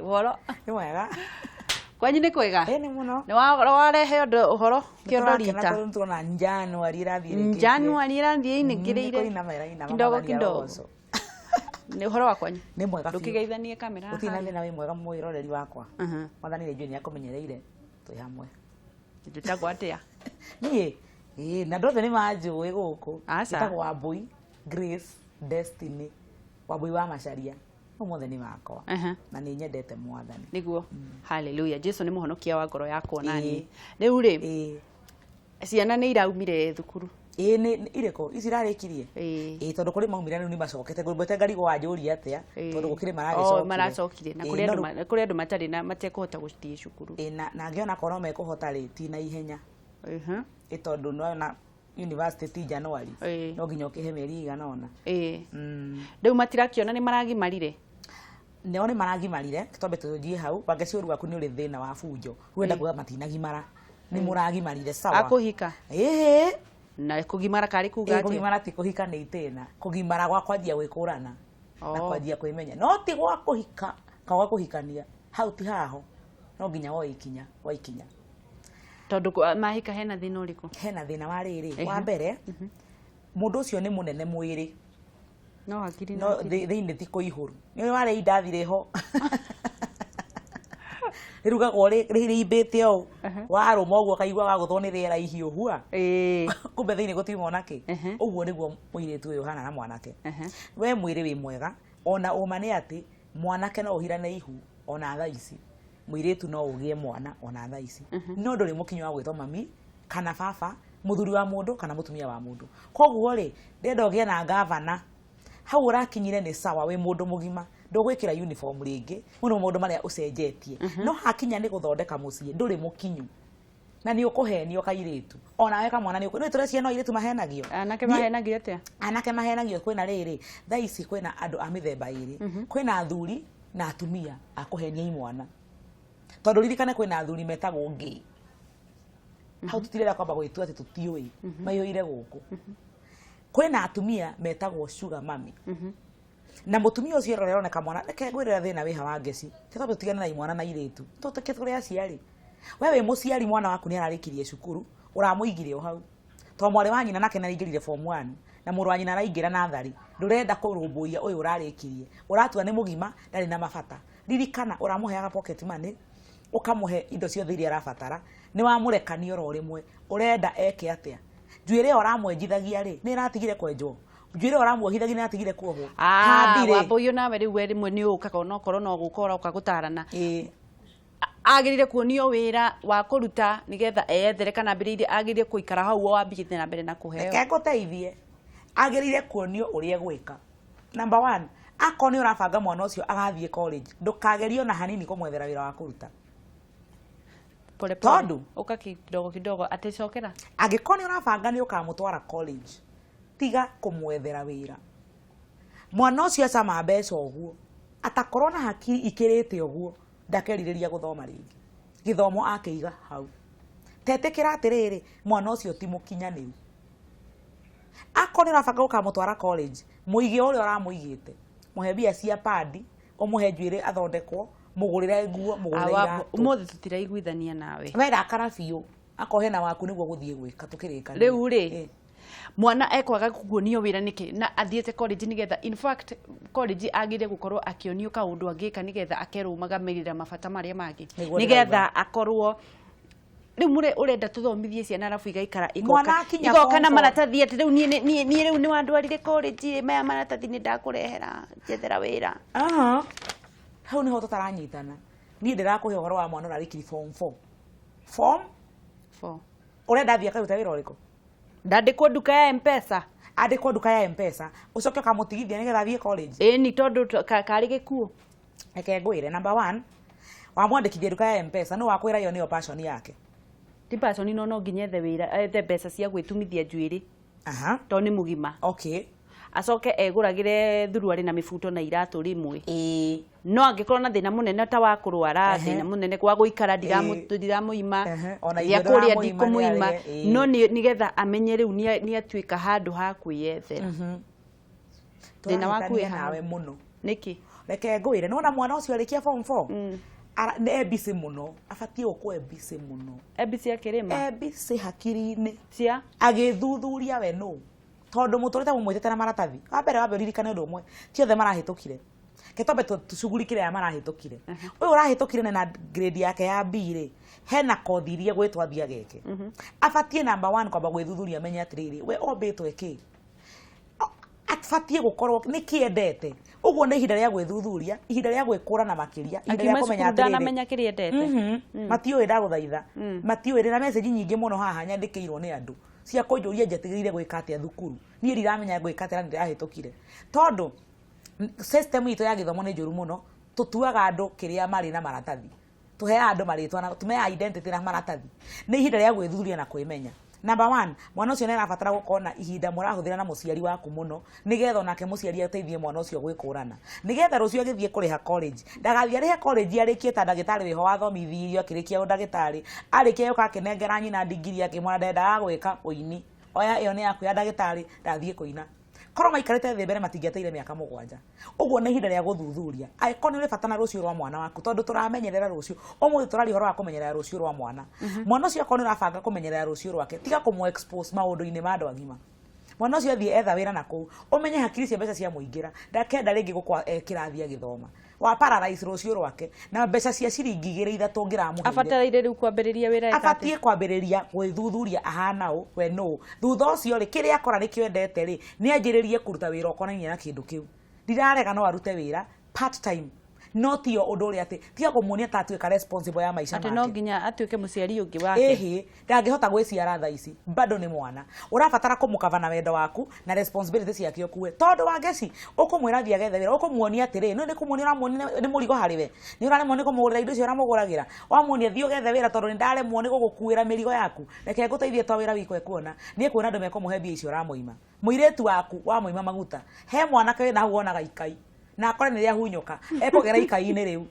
Ũhoro? Nĩ mwega. Kwanyu nĩ kwega? Ĩ nĩ mũno. Nĩ warehe ũndũ ũhoro kĩondo Nĩtũrakena rita. tondũ nĩtũrona January ĩrathiĩ ĩrĩkĩtie. January ĩrathiĩ ĩinĩkĩrĩire. Nĩ kũinama ĩrainama Kidogo Mwathani kidogo. arogocwo. Nĩ ũhoro wa kwanyu? Nĩ mwega biũ. Ndũkĩgeithanie kamera Gũtirĩ na haha. thĩna, wĩ mwega mwĩroreri wakwa. Mwathani nĩ njũĩ nĩ akũmenyereire twĩ hamwe. Njĩtagwo atĩa? Niĩ ĩĩ na andũ othe nĩ manjũĩ gũkũ. Aca. Njĩtagwo Wambui Grace Destiny, Wambui wa Macharia. Mau mothe nĩ makwa. Na nĩ nyendete Mwathani. Nĩguo. Haleluya. Jesu nĩ mũhonokia wa ngoro yakwa na niĩ. Rĩu rĩ, ciana nĩ iraumire thukuru. Ĩĩ nĩ irĩkũ ici irarĩkirie? Ĩĩ. Ĩĩ tondũ kũrĩ maumire rĩu nĩ macokete ngwĩte ngarigwo wanjũria atĩa tondũ gũkĩrĩ Oh, maragĩcokire. maracokire na Ĩĩ, kũrĩ no andũ rĩu- kũrĩ andũ matarĩ na matekũhota gũthiĩ cukuru. Ĩĩ, na ngĩona korwo mekũhota rĩ ti na ihenya. Ĩ tondũ nĩwona university ti January. No nginya ũkĩhe mĩeri ĩigana ũna. Rĩu matirakiona nĩ maragimarire. Nao nĩ maragimarire, twambe tũthiĩ hau wangeci ũru waku nĩ ũrĩ thĩna wa bunjo wenda kuga matinagimara, nĩ mũragimarire sawa. Akũhika. Ĩhĩ. Na kũgimara karĩ kuga Ĩĩ, atĩa? Kũgimara ti kũhika nĩ itĩna, kũgimara gwa kwanjia gwĩkũrana na kwanjia kwĩmenya, no ti gwa kũhika kana gwa kũhikania, hau ti haho, no nginya woe ikinya gwa ikinya. Tondũ mahika hena thĩna ũrĩkũ? Hena thĩna wa rĩrĩ, wa mbere mũndũ ũcio nĩ mũnene mwĩrĩ, No hakiri no thĩinĩ ti kũihũru. Nĩ warĩa indathi rĩho rĩrugagwo rĩimbĩte ũũ, warũma ũguo ũkaigua wagũthwo nĩ rĩera ihiũhua, kumbe thĩinĩ gũtiuma ona kĩ. Ũguo nĩguo mũirĩtu ũyũ ũhana na mwanake. We mwĩrĩ wĩ mwega, ona ũma nĩ atĩ mwanake no ũhirane ihu ona thaa ici, mũirĩtu no ũgĩe mwana ona thaa ici, no ndũrĩ mũkinyo wa gwĩtwo mami kana baba, mũthuri wa mũndũ kana mũtumia wa mũndũ. Koguo rĩ, ndĩrenda ũgĩe na gavana hau ũrakinyire nĩ sawa, wĩ mũndũ mũgima, ndũgwĩkĩra uniform rĩngĩ, mau nĩmo maũndũ marĩa ũcenjetie, no hakinya nĩ gũthondeka mũciĩ ndũrĩ mũkinyu na nĩ ũkũhenio kairĩtu onawe kamwana nĩ tũrĩ ciana airĩtu mahenagio. Anake mahenagio atĩa? Anake mahenagio, kwĩna rĩrĩ thaa ici kwĩna andũ a mĩthemba ĩrĩ, kwĩna athuri na atumia a kũhenia imwana, tondũ ririkane kwĩna athuri metagwo ngĩ hau, tũtirenda kwamba gwĩtua atĩ tũtiũĩ maihũire gũkũ. Kwĩna atumia metagwo sugar mummy, na mũtumia ũcio ũrĩa ũroneka mwana, reke ngwĩrĩra thĩna wĩ hawa ngeci tondũ tũtigane na imwana na irĩtu tũtũke tũrĩ aciari. We wĩ mũciari, mwana waku nĩ ararĩkirie cukuru, ũramũigire o hau to mwarĩ wa nyina nake nĩaraingĩrire form 1 na mũrũ wa nyina araingĩra natharĩ, ndũrenda kũrũmbũiya ũyũ ũrarĩkirie, ũratua nĩ mũgima ndarĩ na mabata. Ririkana ũramũheaga pocket money, ũkamũhe indo ciothe iria arabatara, nĩ wamũrekania oro rĩmwe, ũrenda eke atĩa? Njuĩrĩ ĩyo ũramwenjithagia rĩ, nĩ ĩratigire kwenjwo? Njuĩrĩ ĩyo ũramuohithagia nĩ ĩratigire kuohwo? Kandi rĩ? Wambũi nawe rĩu we rĩmwe nĩ ũkaga onokorwo no gũka ũroka gũtarana. Agĩrĩire kuonio wĩra wa kũruta nĩgetha eyethere kana ambĩrĩirie, agĩrĩire kũikara hau o ambĩrĩrie na mbere na kũheo? Reke ngũteithie. Agĩrĩire kuonio ũrĩa egwĩka. Number one, akorwo nĩ ũrabanga mwana ũcio agathiĩ college, ndũkagerie ona hanini kũmwethera wĩra wa kũruta. Pole pole. Tondũ? Ũka kidogo kidogo atĩcokera. Angĩkorwo nĩ ũrabanga nĩ ũkamũtwara college, tiga kũmwethera wĩra. Mwana ũcio acama mbeca ũguo, atakorwo na hakiri ikĩrĩte ũguo, ndakerirĩria gũthoma rĩngĩ. Gĩthomo akĩiga hau. Tetĩkĩra atĩrĩrĩ, mwana ũcio ti mũkinyanĩru. Akorwo nĩ ũrabanga gũkamũtwara college, mũige ũrĩa ũramũigĩte, mũhe mbia cia padi, ũmũhe njuĩrĩ athondekwo, mũgũrĩre nguo, mũgũrĩre iratũ. Ũmũthĩ tũtiraiguithania nawe. We rakara biũ, akorwo hena waku nĩguo gũthiĩ gwĩka tũkĩrĩkania. Rĩu rĩ, mwana ekwaga kuonio wĩra nĩkĩ na athiĩte college nĩgetha, in fact college agĩrĩire gũkorwo akĩonio kaũndũ angĩka nĩgetha akerũgamĩrĩra mabata marĩa mangĩ, Nĩguo nĩgetha akorwo rĩu mũre ũrenda tũthomithie ciana arabu igaikara Mwana akinya igoka form na four. maratathi atĩ rĩu niĩ rĩu nĩ wandwarire college, maya maratathi nĩ ndakũrehera njethera wĩra. Aha. Hau niho tũtaranyitana. Niĩ ndĩrakũhe ũhoro wa mwana ũrarĩkirie form 4. Form Four. Ũrenda athiĩ akaruta wĩra ũrĩkũ? Ndandĩkwo nduka ya M-Pesa. Andĩkwo nduka ya M-Pesa, ũcoke ũkamũtigithia nĩgetha athiĩ college? Ĩni, tondũ karĩ gĩkuũ. Reke ngwĩre, number one, wamwandĩkithia nduka ya M-Pesa, nĩ wakwĩra ĩyo nĩyo passion yake? Ti passion, no nginya ethe wĩra, ethe mbeca cia gwĩtumithia njuĩrĩ. Tondũ nĩ mũgima. Acoke egũragĩre thuruarĩ na mĩbuto na iratũ rĩmwe. No angĩkorwo na thĩna mũnene ta wa kũrwara, thĩna mũnene wa gũikara, ndiramũima, Ona gĩa ithuĩ kũrĩa ndũramũima ndikũmũima, nĩ arĩe, no nĩgetha amenye rĩu nĩ atuĩka handũ ha kwĩyethera. Thĩna waku wĩ Tũrahĩtania haha. nawe mũno. Nĩkĩ? Reke ngwĩre, nĩwona mwana ũcio arĩkia form 4 nĩ e busy mũno, abatiĩ gũkorwo e busy mũno. E busy akĩrĩma. E busy hakiri-inĩ cia agĩthuthuria we nũ, tondũ mũtũrĩte mũmwĩtĩte na maratathi. Wa mbere, wambe ũririkane ũndũ ũmwe, ti othe marahĩtũkire. Ke twambe tũcugurikĩre aya marahĩtũkire. Ũyũ ũrahĩtũkire na grade yake ya B rĩ, hena kothi iria gwĩtwo athiĩ ageke. Abatiĩ number one kwamba gwĩthuthuria, amenye atĩrĩrĩ, we ombĩtwo ĩkĩ, abatiĩ gũkorwo nĩ kĩendete. Ũguo nĩ ihinda rĩa gwĩthuthuria, ihinda rĩa gwĩkũrana makĩria, ihinda rĩa akiuma kũmenya cukuru atĩrĩrĩ, ndanamenya kĩrĩa endete. Matiũĩ, ndagũthaitha, matiũĩ. Ndĩna message nyingĩ mũno haha nyandĩkĩirwo nĩ andũ cia kũnjũria njetigĩrire gwĩka atĩa thukuru. Niĩ ndiramenya gwĩka atĩa na ndĩrahĩtũkire, tondũ system itũ ya gĩthomo nĩ njũru mũno. Tũtuaga andũ kĩrĩa marĩ na maratathi, tũheaga andũ marĩtwa na tũmeaga identity na maratathi. Nĩ ihinda rĩa gwĩthuthuria na kwĩmenya. Number one, mwana ũcio nĩ arabatara gũkorwo na ihinda mũrahũthĩra na mũciari waku mũno, nĩgetha onake mũciari ateithie mwana ũcio gwĩkũrana, nĩgetha rũciũ agĩthiĩ kũrĩha college, ndagathiĩ arĩhe college arĩkie ta ndagĩtarĩ wĩho wathomithirio, akĩrĩkia ũndagĩtarĩ, arĩkia yoka akĩnengera nyina ndigiri, akĩmwĩra ndendaga gwĩka ũini, oya ĩyo nĩ yaku ya ndagĩtarĩ, ndathiĩ kũina. Korwo maikarĩte thĩ mbere, matingĩateire mĩaka 7. Ũguo nĩ ihinda rĩa gũthuthuria angĩkorwo nĩ ũrĩ bata na rũciũ rwa mwana waku, tondũ tũramenyerera rũciũ. Ũmũthĩ tũraria ũhoro wa kũmenyerera rũciũ rwa mwana. Mwana ũcio, akorwo nĩ ũrabanga kũmenyerera rũciũ rwake, tiga kũmũ expose maũndũ-inĩ ma andũ agima. Mwana ũcio athiĩ etha wĩra na kũu, ũmenye hakiri cia mbeca cia mũingĩra, ndakenda rĩngĩ gũkwa e kĩrathi agĩthoma wa paralyze rũciũ rwake na mbeca cia ciringi igĩrĩ ithatũ ũngĩramũheire. Abataraire rĩu kwambĩrĩria wĩra eka atĩa? Abatiĩ kwambĩrĩria gwĩthuthuria ahana ũ, we nũ. Thutha ũcio rĩ, kĩrĩa akora nĩkĩo endete rĩ, nĩ anjĩrĩrie kũruta wĩra ũkonainie na kĩndũ kĩu. Ndirarega no arute wĩra part time, no tiyo ũndũ ũrĩa atĩ tiga kũmuonia ta atuĩka responsible ya maica atĩ no make. Nginya atuĩke mũciari ũngĩ wake. Ĩhĩ, ndangĩhota gwĩciara thaa ici, bado nĩ mwana. Ũrabatara kũmũkava na wendo waku na responsibility ciake ũkue, tondũ wangeci ũkũmwĩra thiĩ agethe wĩra, ũkũmuonia atĩrĩ, no nĩ kũmuonia ũramuonia nĩ mũrigo harĩ we, nĩ ũraremwo nĩ kũmũgũrĩra indo icio ũramũgũragĩra. Wamuonia thiĩ ũgethe wĩra, tondũ nĩ ndaremwo nĩ gũgũkuĩra mĩrigo yaku, reke ngũteithie twa wĩra wiko. Ekuona nĩ ekuona andũ mekũmũhe mbia icio ũramũima. Mũirĩtu waku wamũima maguta, he mwanake wĩna hau wonaga ikai na akore nĩ rĩahunyũka, ekũgera ikai-inĩ rĩu,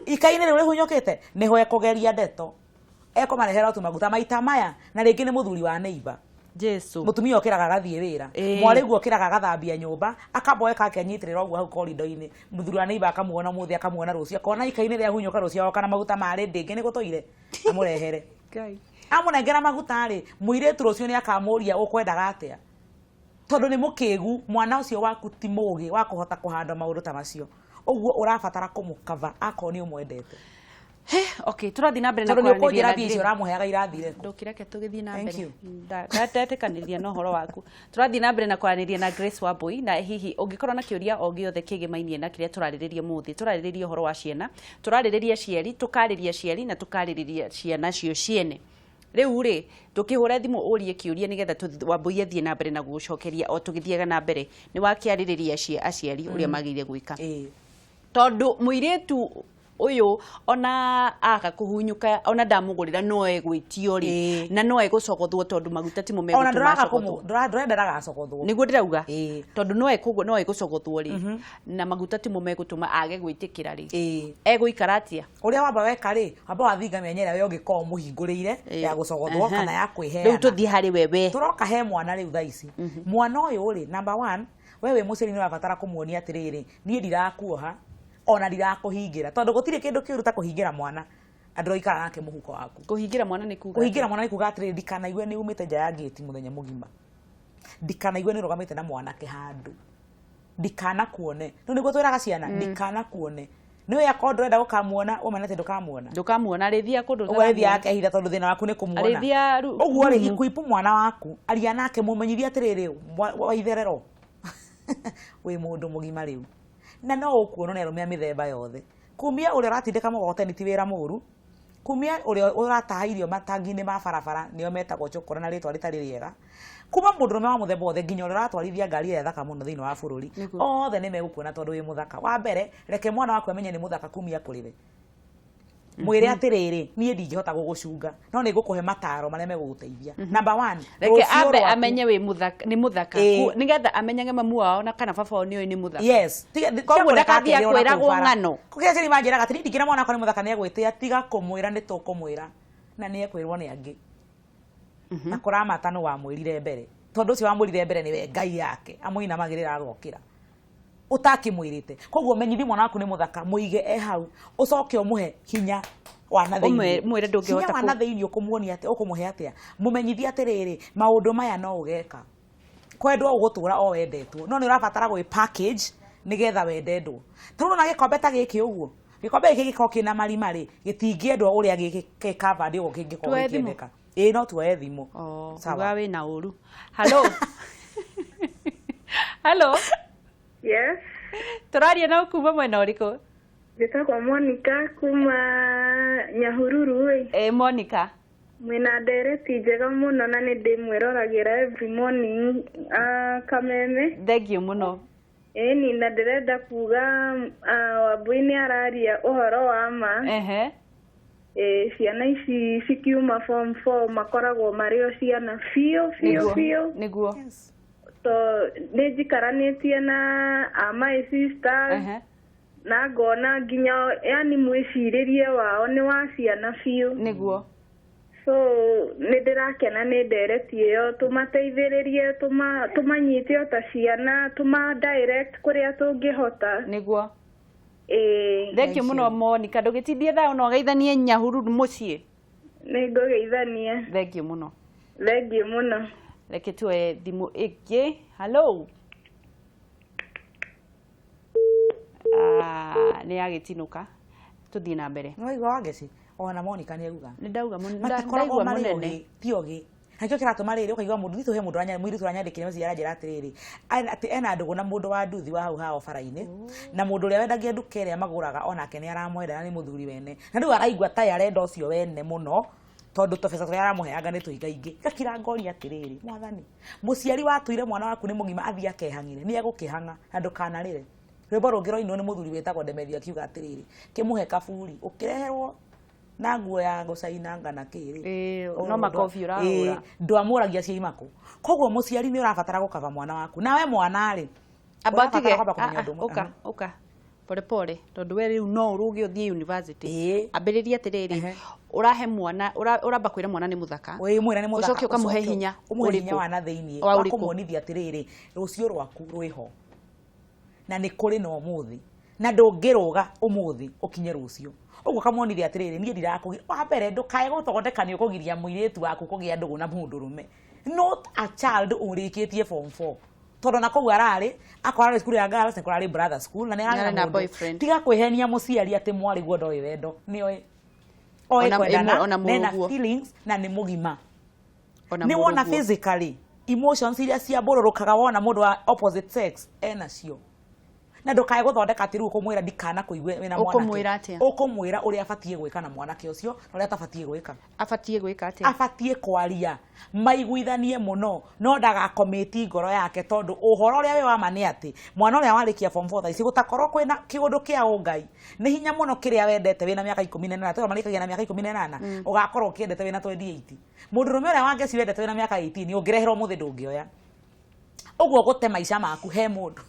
ikai-inĩ rĩu rĩhunyũkĩte nĩho ekũgeria ndeto, ekũmarehera o maguta maita maya, na rĩngĩ nĩ mũthuri wa neighbor. Jesu. Mũtumia okĩraga agathiĩ wĩra, mwarĩguo okĩraga agathambia nyũmba, akamboeka akanyitĩrĩra ũguo hau korido-inĩ. Mũthuri wa neighbor akamuona ũmũthĩ, akamuona rũciũ, akona ikai-inĩ rĩahunyũka, rũciũ agoka na maguta marĩ ndĩngĩ nĩ gũtũire amũrehere. Ngai. Amũnengera maguta rĩ, mũirĩtu rũciũ nĩ akamũria ũkwendaga atĩa, tondũ nĩ mũkĩgu. Mwana ũcio waku ti mũgĩ wa kũhota kũhanda maũndũ ta macio. Ũguo ũrabatara kũmũkava akorwo nĩ ũmwendete. He, okay, tũrathiĩ na mbere na Tondũ nĩ kwaranĩria ũkũnjĩra na mbia icio Grace. ũramũheaga irathire kũ? Ndũkĩreke tũgĩthiĩ na Thank mbere. you. Ndetĩkanĩria na ũhoro waku. Tũrathiĩ na mbere na kwaranĩria na Grace Wambui, na hihi ũngĩkorwo na kĩũria o gĩothe kĩgĩmainie na kĩrĩa tũrarĩrĩria mũthĩ, tũrarĩrĩria ũhoro wa ciana, tũrarĩrĩria aciari, tũkarĩria aciari na tũkarĩrĩria ciana cio ciene. Rĩu rĩ, ndũkĩhũre thimũ ũrie kĩũria nĩgetha Wambui athiĩ na mbere na gũgũcokeria o tũgĩthiaga na mbere. Nĩ wakĩarĩrĩria aciari ũrĩa magĩrĩire gwĩka, tondũ mũirĩtu ũyũ ona aga kũhunyũka, ona ndamũgũrĩra, no egwĩtio rĩ, na no egũcogothwo, tondũ maguta timo Ona megũtũma ndũraga acogothwo. Ndũrenda ndagacogothwo. Nĩguo ndĩrauga, tondũ no egũcogothwo rĩ, na maguta timo megũtũma age gwĩtĩkĩra rĩ, egũikara atĩa? Ũrĩa wamba weka rĩ, wamba wathinga mĩanya ĩrĩa we ũngĩkorwo mũhingũrĩire ya gũcogothwo kana ya Rĩu kwĩheana. tũthiĩ harĩ wewe. Tũroka he mwana rĩu thaa ici. Mwana ũyũ rĩ, number one, we wĩ mũciari nĩ ũrabatara kũmuonia atĩrĩrĩ, niĩ ndirakuoha ona ndirakũhingĩra, tondũ gũtirĩ kĩndũ kĩũru ta kũhingĩra mwana andũ ũraikara nake mũhuko waku. Kũhingĩra mwana nĩ kuga? Kũhingĩra mwana nĩ kuga atĩrĩrĩ, ndikanaigue nĩ umĩte nja ya ngĩti mũthenya mũgima, ndikanaigwe nĩ ũrũgamĩte na mwanake handũ, ndikanakuone. Rĩu nĩguo twĩraga ciana, ndikanakuone. Nĩ akorwo ndũrenda gũkamuona, ũmenye atĩ ndũkamuona. Ndũkamuona, arĩthia kũndũ. Ũguo arĩthiaga akehitha, tondũ thĩna waku nĩ kũmuona. Arĩthia Ũguo rĩ, ikuipu mwana waku, aria nake, mũmenyithie atĩrĩrĩ, wa itherero wĩ mũndũ mũgima rĩu, na no ũkuonwo nĩ arũme a mĩthemba yothe, kumia ũrĩa ũratindĩka mũgogoteni ti wĩra mũru, kumia ũrĩa ũrataha irio matangi-inĩ ma barabara, nĩo metagwo chokora na rĩtwa rĩtarĩ rĩega, kuma mũndũrũme wa mũthemba wothe nginya ũrĩa ũratwarithia ngari ĩrĩa thaka mũno thĩinĩ wa bũrũri. Othe nĩ megũkuona tondũ wĩ mũthaka. Wa mbere, reke mwana waku amenye nĩ mũthaka kumia kũrĩ mwĩre atĩrĩrĩ, niĩ ndingĩhota gũgũcunga, no nĩ ngũkũhe mataro marĩa megũgũteithia. Number one, Reke rũciũ ambe rwaku- amenye wĩ mũthaka, nĩ mũthaka. Nĩgetha amenyage mamu wao na kana baba wao nĩoĩ nĩ mũthaka. Yes. Koguo Tiga ndakathiĩ kũreka akerwo na akwĩragwo kũu bara. ng'ano. Kũrĩa aciari manjĩraga atĩ niĩ ndingĩra mwana wakwa nĩ mũthaka nĩ egwĩtĩa, tiga kũmwĩra nĩ tũkũmwĩra na nĩ ekwĩrwo nĩ angĩ. Na kũramata nĩ wamwĩrire mbere, tondũ ũcio wamwĩrire mbere nĩwe ngai yake amũinamagĩrĩra agokĩra. Utakimwirite. Koguo menyithie mwana waku ni muthaka, muige e hau, ucoke umuhe hinya wa na thiini. Mwire ndungihota hinya wa na thiini ukumuonia ati ukumuhe atia. Mumenyithie atiriri, maundu maya no ugeka. Kwendwo ugutura o wendetwo, no ni urabatara gwi package nigetha wendendwo. Tarå na gikombe ta giki uguo. Gikombe giki gikorwo kina marima ri, gitingiendwo uria giki ki covered uguo kingikorwo gikiendeka. Ĩĩ no tuoe thimũ. Sawa. Wĩna ũru. Hello. Hello. Yes. Tũraria na kuma mwena ũrĩkũ? Njĩtagwo Monica kuma Nyahururu ĩ. Ĩ Monica. Mwĩna ndereti njega mũno na nĩ ndĩmwĩroragĩra every morning Kameme. Thank you mũno. Ĩni na ndĩrenda kuga Wambui nĩ araria ũhoro wa ma. Ehe. Ciana ici cikiuma form 4 makoragwo marĩ o ciana biũ biũ biũ. Nĩguo. To nĩ njikaranĩtie na my sisters na ngona nginya yani mwĩcirĩrie wao nĩ wa ciana biũ. Nĩguo. So nĩ ndĩrakena nĩ ndereti ĩyo, tũmateithĩrĩrie, tũmanyite o ta ciana, tũma direct kũrĩa tũngĩhota. Nĩguo. Thank you mũno Monica, ndũgĩtindie thayũ na ũgeithanie Nyahururu mũciĩ. Nĩ ngũgeithania. Thank you mũno. Thank you mũno. Reke tuoe thimũ ĩngĩ. Hello. Nĩ yagĩtinũka. Tũthiĩ na mbere. Nĩ waigua Wangeci? Ona Monica nĩ auga. Nĩ ndauga matikoragwo marĩ ogĩ, ti ogĩ. Nakĩo kĩratũma rĩrĩ ũkaigua mũndũ nitũhe mũndũ anya mũirĩtu aranyandĩkĩra message aranjĩra atĩrĩrĩ, atĩ ena ndũgũ na mũndũ wa nduthi wa hau hao bara-inĩ, na mũndũ ũrĩa wendagia nduka ĩrĩa magũraga onake nĩ aramwenda na nĩ mũthuri wene. Na rĩu araigua ta arenda ũcio wene mũno tondũ tũbeca tũrĩa aramũheanga nĩ tũingaingĩ. Gakira ngoria atĩrĩrĩ, mwathani, mũciari watuire mwana waku nĩ mũgima athiĩ akehang'ire, nĩ egũkĩhang'a na ndũkanarĩre. Rwĩmbo rũngĩ rwainwo nĩ mũthuri wĩtagwo Demethi akiuga atĩrĩrĩ, kĩmũhe kaburi ũkĩreherwo na nguo ya gũcainanga na kĩrĩ no makobi ũrahũra ndwamũragia ciaima kũ. Koguo mũciari nĩ ũrabatara gũkaba mwana waku. Nawe mwana rĩ, amba tige ũka ũka pole pole tondũ we rĩu no ũrũge ũthiĩ university. Ambĩrĩria atĩrĩrĩ, ũrahe mwana ũramba kwĩra mwana nĩ mũthaka, mwĩra nĩ mũthaka, ũcoke ũkamũhe hinya ũmũhe hinya wa na thĩiniĩ wa kũmuonithia atĩrĩrĩ, rũciũ rwaku rwĩho na nĩ kũrĩ na ũmũthĩ na ndũngĩrũga ũmũthĩ ũkinye rũciũ. Ũguo kamuonithia atĩrĩrĩ, niĩ ndirakũgiria. Wa mbere ndũkae gũthondeka nĩ ũkũgiria mũirĩtu waku kũgĩa ndũgũ na mũndũrũme. Not a child ũrĩkĩtie form 4. Tondũ na kũu ararĩ, akorwo arĩ cukuru ya girls, nĩ kũrarĩ brother school na nĩ ararĩ na boyfriend. Tiga kwĩhenia mũciari atĩ mwarĩ guo ndoĩ wendo, nĩoĩ. Oĩ kwendana, nena feelings na nĩ mũgima. Nĩ wona physically emotions iria ciambũrũrũkaga wona mũndũ wa opposite sex enacio. Na ndukae guthondeka ati riu kumwira ndikana kuigue wina mwanake. Ukumwira atia? Ukumwira uria abatie gwika na mwanake ucio na uria atabatie gwika. Abatie gwika atia? Abatie kwaria maiguithanie muno no ndagakomiti ngoro yake tondu uhoro uria wi wa ma ni ati mwana uria warikia form 4 thaa ici gutakorwo kwina kiundu kia ungai ni hinya muno kiria wendete wina miaka 18 tondu marikagia na miaka 18 ugakorwo ukiendete wina 28. Mundu rume uria Wangeci wendete wina miaka 18 ungireherwo muthi ndungioya. Uguo gute maica maku he mundu.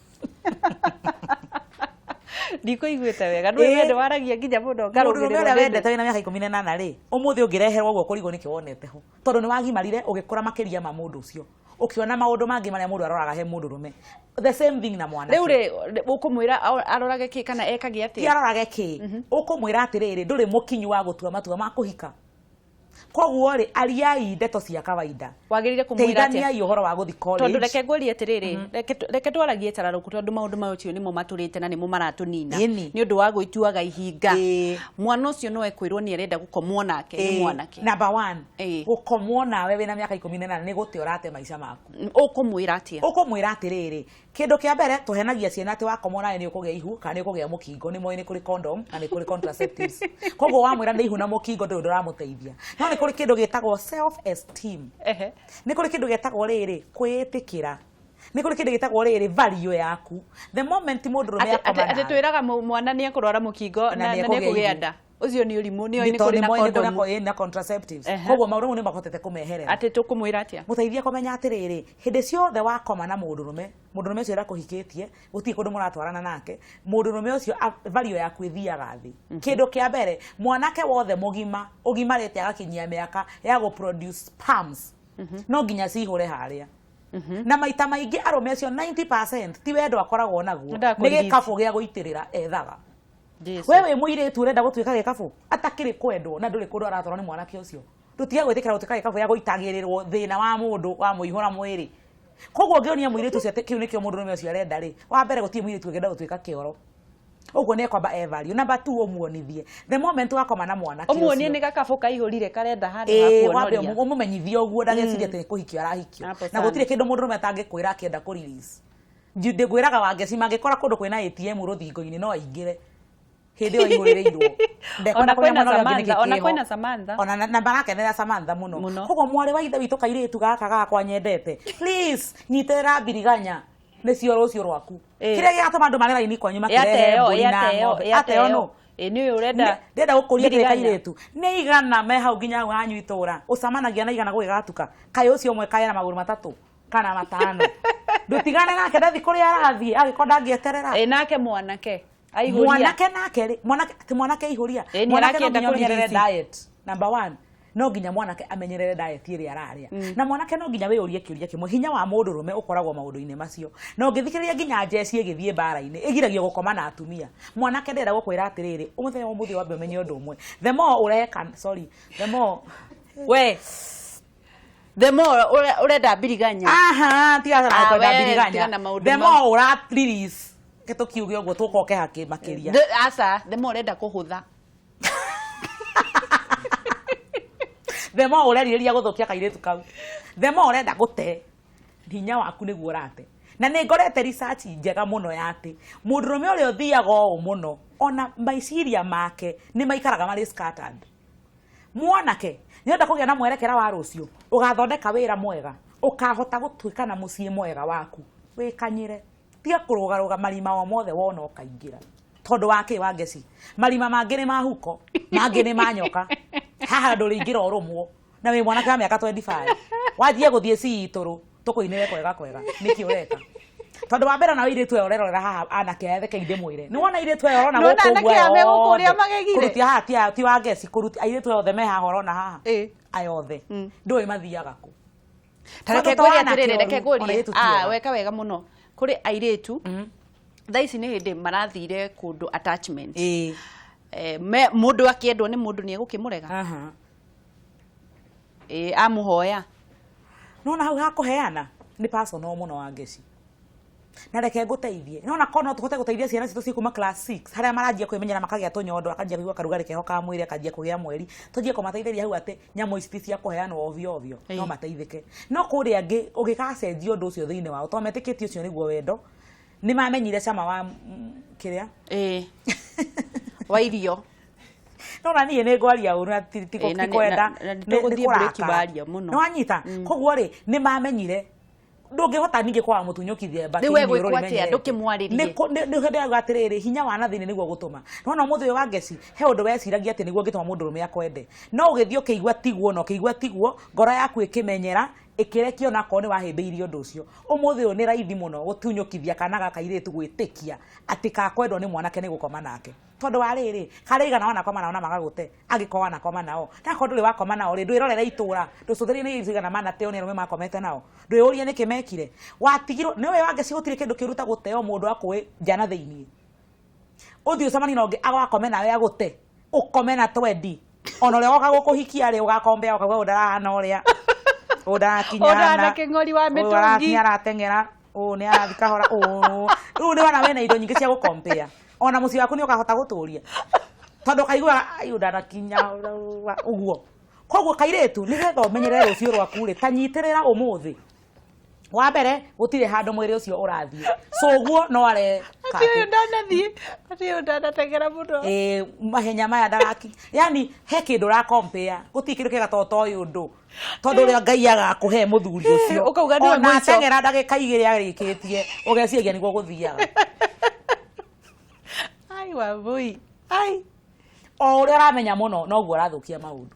Ndikuiguĩte wega nĩ wendo waragia nginya mũno ngarũmĩrĩrwo. Mũndũ ũrĩa wendete wĩna mĩaka 18 rĩ, ũmũthĩ ũngĩreherwo ũguo kũrigwo nĩkĩ wonete ho tondũ nĩ wagimarire ũgĩkũra makĩria ma mũndũ ũcio, ũkĩona maũndũ mangĩ marĩa mũndũ aroraga he mũndũ rũme. The same thing na mwanake. Rĩu rĩ ũkũmwĩra arorage kĩ kana ekage atĩa? Ti arorage kĩ, ũkũmwĩra atĩrĩrĩ, ndũrĩ mũkinyu wa gũtua matua ma kũhika. Koguo rĩ ariai ndeto cia kawaida. Wagĩrĩire kũmwĩra atĩa? Teithaniai ũhoro wa gũthiĩ college. Tondũ reke ngũrie atĩrĩrĩ, reke twaragie tararũku tondũ maũndũ macio nĩmo matũrĩte na nĩmo maratũnina nĩ ũndũ wa gwĩtuaga ihinga. Mwana ũcio no ekwĩrwo nĩ arenda gũkomwo nake nĩ mwanake. Number 1, gũkomwo nawe wĩna mĩaka 18 nĩ gũte ũrate maica maku. Ũkũmwĩra atĩa? Ũkũmwĩra atĩrĩrĩ, kĩndũ kĩa mbere tũhenagia ciana atĩ wakomwo nawe nĩ ũkũgĩa ihu kana nĩ ũkũgĩa mũkingo, nĩ moĩ nĩ kũrĩ condom na nĩ kũrĩ contraceptives. Koguo wamwĩra nĩ ihu na mũkingo ndũrĩ ũndũ ũramũteithia. No nĩ kũrĩ kĩndũ gĩtagwo self esteem. Nĩ kũrĩ kĩndũ gĩtagwo rĩrĩ kwĩĩtĩkĩra. Nĩ kũrĩ kĩndũ gĩtagwo rĩrĩ value yaku. The moment mũndũ rũme akoma nawe. Atĩ twĩraga mwana nĩ ekũrwara mũkingo na nĩ ekũgĩa nda. Ũcio nĩ ũrimũ, nĩ oĩ nĩ kũrĩ na condom na contraceptives. Koguo maũndũ mau nĩ mahotete kũmeherera. Atĩ tũkũmwĩra atĩa? Mũteithie kũmenya atĩrĩrĩ, hĩndĩ ciothe wakoma na mũndũ rũme, mũndũ rũme ũcio ũrakũhikĩtie, gũtirĩ kũndũ mũratwarana nake, mũndũ rũme ũcio value yaku ĩthiaga thĩ. Kĩndũ kĩa mbere, mwanake wothe mũgima ũgimarĩte agakinyia mĩaka ya gũ produce sperms, no nginya cihũre harĩa. Na maita maingĩ arũme acio 90% ti wendo akoragwo naguo, nĩ gĩkabũ gĩa gũitĩrĩra ethaga. We wĩ mũirĩtu ũrenda gũtuĩka gĩkabũ atakĩrĩ kwendwo na ndũrĩ kũndũ aratwarwo nĩ mwanake ũcio, ndũtige gwĩtĩkĩra gũtuĩka gĩkabũ gĩa gũitagĩrĩrwo thĩna wa mũndũ wa mũihũra mwĩrĩ. Koguo ũngĩonia mũirĩtu ũcio atĩ kĩu nĩkĩo mũndũrũme ũcio arenda rĩ, wa mbere gũtirĩ mũirĩtu ũngĩenda gũtuĩka kĩoro, ũguo nĩ ekwamba e value. Number 2, ũmuonithie the moment wakoma na mwanake ũcio, ũmuonie nĩ gakabũ kaihũrire karenda handũ ha kuonoria, ũmũmenyithie ũguo ndagecirie atĩ nĩ kũhikio arahikio. Na gũtirĩ kĩndũ mũndũrũme atangĩkwĩra akĩenda kũ release. Ndĩkwĩraga Wangeci mangĩkora kũndũ kwĩna ATM rũthingo-inĩ no aingĩre hĩndĩ ĩyo aihũrĩrĩirwo. Ona kwĩna Samantha, ona kwĩna Samantha, ona na marakenera Samantha mũno. Koguo mwarĩ wa ithe witũ kairĩtu gaka gakwa nyendete, please nyitĩrĩra mbiriganya nĩcio rũciũ rwaku. Kĩrĩa gĩgatũma andũ marĩ raini kwanyu makĩrehe mbũri na ng'ombe ateo no nĩ ũyũ ũrenda ndĩrenda gũkũria kĩrĩa kairĩtu nĩ igana me hau nginya hau hanyu itũra ũcamanagia na igana gũgĩgatuka kaĩ ũcio ũmwe kaĩ na magũrũ matatũ kana matano ndũtigane nake ndathi kũrĩa arathiĩ angĩkorwo ndangĩeterera. Nake mwanake mwanake nake rĩ, mwanake ti mwanake ihũria, mwanake no nginya amenyerere diet. Number 1, no nginya mwanake amenyerere diet ĩrĩa ararĩa. Na mwanake no nginya wĩyũrie kĩũria kĩmwe, hinya wa mũndũrũme ũkoragwo maũndũ-inĩ macio. Na ũngĩthikĩrĩria nginya njeci ĩgĩthiĩ mbara-inĩ ĩgiragio gũkoma na atumia. Mwanake ndĩrenda gũkwĩra atĩrĩrĩ, ũmũthenya wa ũmũthĩ wambe ũmenye ũndũ ũmwe, the more ũreka, sorry, the more we the more ũrenda mbiriganya, aha, tiga na kwenda mbiriganya, the more ũra release tũkiuge ũguo tũkoke hakĩ makĩria. Aca, the more ũrenda kũhũtha, the more ũrerirĩria gũthũkia kairĩtu kau, the more ũrenda gũte hinya waku nĩguo ũrate. Na nĩ ngorete research njega mũno ya atĩ mũndũrũme ũrĩa ũthiaga ũũ mũno ona maiciria make nĩ maikaraga marĩ scattered. Mwanake nĩenda kũgĩa na mwerekera wa rũciũ, ũgathondeka wĩra mwega, ũkahota gũtuĩka na mũciĩ mwega waku, wĩkanyĩre, tiga kũrũgarũga marima o mothe wona ũkaingĩra. Tondũ wa kĩ Wangeci, marima mangĩ nĩ ma huko, mangĩ nĩ ma nyoka. Haha ndũrĩingĩra ũrũmwo na wĩ mwanake wa mĩaka 25 wanjie gũthiĩ ciitũrũ tũkũinĩre kwega kwega, nĩkĩ ũreka? Tondũ wa mbere na airĩtu aya ũrerorera haha anake aya reke ndĩmwĩre, nĩ wona airĩtu aya ũrona gũkũ ũguo kũrutia haha ti Wangeci, kũrutia airĩtu aya othe me haha ũrona haha aya othe ndũĩ mathiaga kũ. Ta reke ngwĩre atĩrĩrĩ, reke ngũrie, weka wega mũno. Kũrĩ airĩtu thaa ici nĩ hĩndĩ marathire kũndũ attachment. Mũndũ akĩendwo nĩ mũndũ nĩ egũkĩmũrega, amũhoya. Nona hau hakũheana nĩ personal mũno Wangeci. Na reke ngũteithie, nona korwo no tũhote gũteithia ciana citũ ci kuma class 6 harĩa maranjia kwĩmenyera makagĩa tũnyondo, akanjia kũigua karugarĩ keho ka mwĩrĩ, akanjia kũgĩa mweri, tũnjie kũmateithĩria hau atĩ nyamũ ici ti cia kũheanwo ovyo ovyo, no mateithĩke. No kũrĩa angĩ ũgĩgacenjia ũndũ ũcio thĩinĩ wao, tondũ metĩkĩtie ũcio nĩguo wendo, nĩ mamenyire cama wa kĩrĩa wa irio. Nona niĩ nĩ ngwaria ũru na ti kwenda, nĩ kũrakara nĩ wanyita. Koguo rĩ nĩ mamenyire ndũngĩhota ningĩ kwaga mũtunyũkithia mbakĩ rĩu egwĩkwo atĩa ndũkĩmwarĩrie. Nĩ ndĩrauga atĩrĩrĩ, hinya wa na thĩinĩ nĩguo gũtũma. Nona ũmũthĩ ũyũ Wangeci he ũndũ weciragia atĩ nĩguo ũngĩtũma mũndũrũme akwende, no ũgĩthiĩ ũkĩigua tiguo na ũkĩigua tiguo, ngoro yaku ĩkĩmenyera ĩkĩrekio na akorwo nĩ wahĩmbĩirie ũndũ ũcio. Ũmũthĩ ũyũ nĩ raithi mũno gũtunyũkithia kana gaka kairĩtu gwĩtĩkia atĩ kakwendwo nĩ mwanake nĩ gũkoma nake. Tondũ wa rĩrĩ, karĩ igana wanakoma nao na magagũte, angĩkorwo wanakoma nao, na akorwo ndũrĩ wakoma nao rĩ, ndwĩrorere itũra, ndũcũthĩrĩrie nĩ igana manateo nĩ arũme makomete nao, ndwĩyũrie nĩkĩ mekire. Watigirwo nĩ ũĩ Wangeci gũtirĩ kĩndũ kĩũru ta gũteo mũndũ akũĩ nja na thĩinĩ. Ũthiĩ ũcemanie na ũngĩ agakome nawe agũte, ũkome na twendi, ona ũrĩa woka gũkũhikia rĩ ũgakombea ũkauga ũyũ ndarahana ũrĩa, ũyũ ndarakinya hana, kĩng'ori wa mĩtũngi, nĩ arateng'era, ũyũ nĩ arathiĩ kahora, ũyũ rĩu nĩ wona wĩna indo nyingĩ cia gũkompea. Ona mũciĩ waku nĩ ũkahota gũtũria tondũ ũkaigua ayu ndanakinya ũguo. Koguo kairĩtu nĩgetha ũmenyerere rũciũ rwaku rĩ, ta nyitĩrĩra ũmũthĩ. Wa mbere gũtirĩ handũ mwĩrĩ ũcio ũrathiĩ, so ũguo no areka atĩ ũyũ ndanathiĩ, atĩ ũyũ ndanateng'era mũno, mahenya maya ndarakinya, yani he kĩndũ ũrakompea, gũtirĩ kĩndũ kĩega to toĩ ũndũ, tondũ ũrĩa Ngai agakũhe mũthuri ũcio ũkauga nĩwe ona ateng'era ndagĩka igĩrĩ arĩkĩtie ũgeciria nĩguo gũthiaga. Ai Wambui, ai o ũrĩa ũramenya mũno noguo ũrathũkia maũndũ.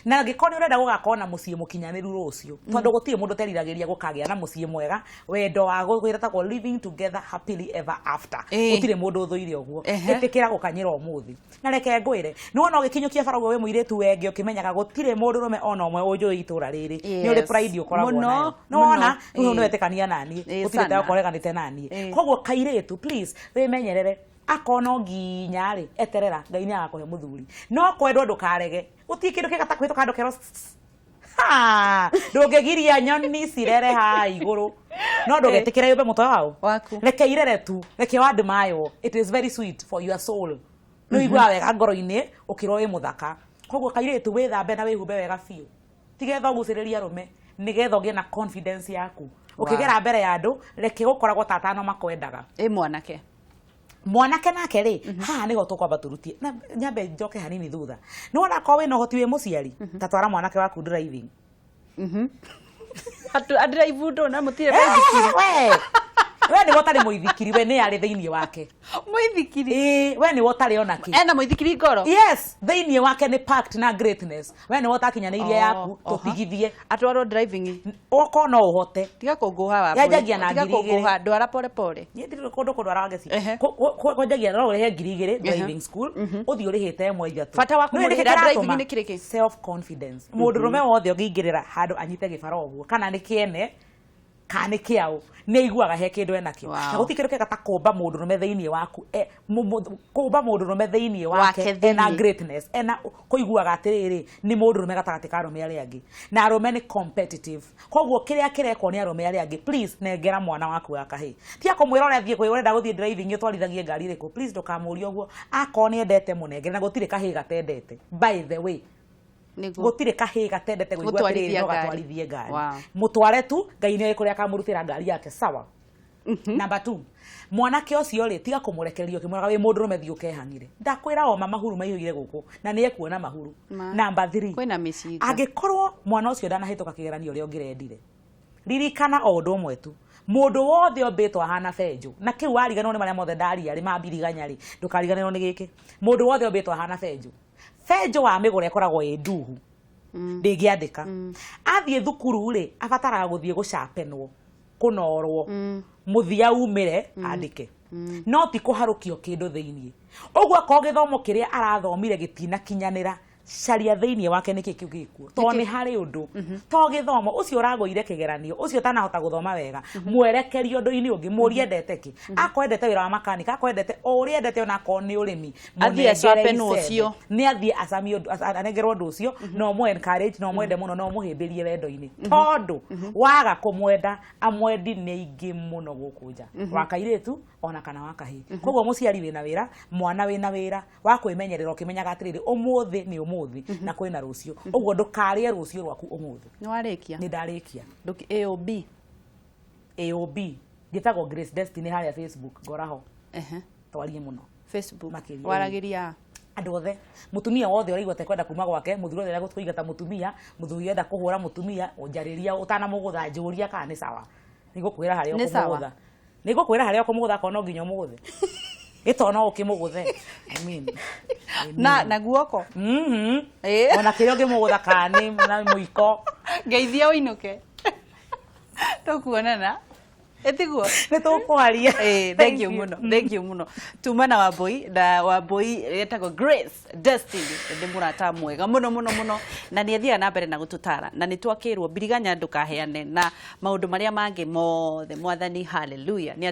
Na angĩkorwo nĩ ũrenda gũgakorwo na mũciĩ mũkinyanĩru rũciũ, tondũ gũtirĩ mũndũ ũteriragĩria gũkagĩa na mũciĩ mwega, wendo wa gwĩtagwo living together happily ever after, gũtirĩ mũndũ ũthũire ũguo. Ĩtĩkĩra gũkanyĩra ũmũthĩ. Na reke ngwĩre, nĩ wona ũgĩkinyũkia bara ũguo wĩ mũirĩtu wenge ũkĩmenyaga gũtirĩ mũndũrũme ona ũmwe ũnjũĩ itũra rĩrĩ, nĩ ũrĩ pride ũkoragwo nayo. Nĩ wona rĩu nĩ wetĩkania naniĩ, gũtirĩ ta ũkoreganĩte naniĩ. Koguo kairĩtu, please wĩmenyerere. Akorwo no nginya rĩ, eterera Ngai nĩ agakũhe mũthuri. No kwendwo ndũkarege. Gũtirĩ kĩndũ kĩega ta kũhĩtũka andũ kerwo ndũngĩgiria nyoni cirere haha igũrũ, no ndũgetĩkĩre yũmbe mũtwe wao waku. Reke irere tu, reke wadmaywo. It is very sweet for your soul. Nĩ ũiguaga wega ngoro-inĩ ũkĩrwo wĩ mũthaka. Koguo kairĩtu, wĩthambe na wĩhumbe wega biũ, tigetha ũgucĩrĩrie arũme, nĩgetha ũgĩe na confidence yaku ũkĩgera mbere ya andũ. Reke gũkoragwo ta atano makwendaga. Ĩ mwanake? Mwanake nake rĩ, haha nĩho tũkwamba tũrutie na nyambe njoke hanini thutha. Nĩ wona akorwo wĩna ũhoti wĩ mũciari, ta twara mwanake waku driving. Andrive ndũ na mũtirĩ mũithikiri? We nĩwe ũtarĩ mũithikiri, we nĩ arĩ thĩinĩ wake. Mũithikiri? Ĩĩ, we nĩwe ũtarĩ ona kĩ. Ena mũithikiri ngoro? Yes, thĩinĩ wake nĩ packed na greatness. We nĩwe ũtakinyanĩirie yaku, tũtigithie. Atwarwo driving. Okorwo no ũhote. Tiga kũngũha wa Yanjagia na tiga 2000. Kũngũha, ndwara pole pole. Niĩ ndirĩ kũndũ kũndwara wangeci. Ehe. Kwanjagia no ũrĩhe 2000 driving school, ũthiĩ ũrĩhĩte ĩmwe ithatũ. Bata wa Nĩũĩ nĩkĩ kũmũrĩhĩra kĩratũma? driving nĩ kĩrĩkĩ? Self confidence. Mũndũrũme wothe ũngĩingĩrĩra handũ anyite gĩbara ũguo, kana nĩ kĩene kana nĩ kĩaũ, nĩ aiguaga he kĩndũ enakĩo. Na gũtirĩ kĩndũ kĩega ta kũmba mũndũrũme thĩinĩ waku, kũmba mũndũrũme thĩinĩ wake Wake ena thĩinĩ. greatness, ena kũiguaga atĩrĩrĩ, nĩ mũndũrũme gatagatĩ ka arũme arĩa angĩ, na arũme nĩ competitive. Koguo kĩrĩa kĩrekwo nĩ arũme arĩa angĩ, please nengera mwana waku wa kahĩĩ. Tiga kũmwĩra ũrĩa athiĩ kwĩ ũrenda gũthiĩ driving ũtwarithagie ngari ĩrĩkũ. Please ndũkamũrie ũguo. Akorwo nĩ endete, mũnengere. Na gũtirĩ kahĩĩ gatendete, by the way. Nĩguo. Gũtirĩ kahĩĩ gatendete kũigua atĩrĩrĩ Gũtwarithia no ngari. gatwarithie ngari. Mũtware tu, Ngai nĩ kũrĩa akamũrutĩra ngari yake. Sawa. Number two, mwanake ũcio rĩ, tiga kũmũrekereria ũkĩmwĩraga wĩ mũndũrũme thiĩ ũkehang'ire. Ndakwĩra oma mahuru maihũire gũkũ na nĩ ekuona mahuru. Number three, Kwĩna mĩcinga. Angĩkorwo mwana ũcio ndanahĩtũka kĩgeranio ũrĩa ũngĩrendire, ririkana o ũndũ ũmwe tu: mũndũ wothe ombĩtwo ahana benjũ. Na kĩu wariganĩrwo nĩ marĩa mothe ndaria rĩ, mambiriganya rĩ, ndũkariganĩrwo nĩ gĩkĩ: mũndũ wothe ombĩtwo ahana benjũ. Benjũ wamĩgũra ĩkoragwo ĩ nduhu, ndĩngĩandĩka. Athiĩ thukuru rĩ, abataraga gũthiĩ gũcapenwo, kũnorwo, mũthia umĩre andĩke, no ti kũharũkio kĩndũ thĩinĩ. Ũguo akorwo gĩthomo kĩrĩa arathomire gĩtinakinyanĩra, caria thĩinĩ wake nĩkĩ kĩu gĩkuo, tondũ nĩ harĩ ũndũ to gĩthomo. Ũcio ũragũire kĩgeranio, ũcio ũtanahota gũthoma wega, mwerekerie ũndũ-inĩ ũngĩ. Mũrie endete kĩ. Akorwo endete wĩra wa makanika, akorwo endete o ũrĩa endete, ona akorwo nĩ ũrĩmi, Athiĩ mũnengere acapenwo icembe. ũcio. Nĩ athiĩ acamie ũndũ, anengerwo ũndũ ũcio, na ũmũ encourage na ũmwende mũno na ũmũhĩmbĩrie wendo-inĩ, tondũ waga kũmwenda, amwendi nĩ aingĩ mũno gũkũ nja, wa kairĩtu ona kana wa kahĩĩ. Koguo mũciari wĩna wĩra, mwana wĩna wĩra wa kwĩmenyerera, ũkĩmenyaga atĩrĩrĩ, ũmũthĩ nĩ ũmũthĩ na kwĩna rũciũ. Ũguo ndũkarĩe rũciũ rwaku ũmũthĩ. Nĩ warĩkia? Nĩ ndarĩkia. AOB. AOB, njĩtagwo Grace Destiny harĩa Facebook, ngoraho. Twarie mũno. Facebook. Makĩria. Waragĩria? Andũ othe, mũtumia wothe ũraigua tekwenda kuma gwake, mũthuri wothe ũrenda kũingata mũtumia, mũthuri ũrenda kũhũra mũtumia, ũnjarĩria ũtanamũgũtha, njũria kana nĩ sawa. Nĩngũkwĩra harĩa Nĩ sawa. ũkũmũgũtha. Nĩngũkwĩra harĩa ũkũmũgũtha akorwo no nginya ũmũgũthe. Gĩto no ũkĩmũgũthe. I mean, Na guoko. Ona kĩrĩa ũngĩmũgũtha kana nĩ na mũiko. Ngeithia ũinũke, tũkuonana, ĩtiguo? Nĩ tũkwaria. Eh, thank you muno, thank you muno. Tuma na Wambui, na Wambui etagwo Grace Destiny, nĩ mũrata mwega mũno mũno mũno, na nĩ athiaga na mbere na gũtũtara, na nĩ twakĩrwo mbiriganya ndũkaheane na maũndũ marĩa mangĩ mothe. Mwathani, hallelujah, nĩ.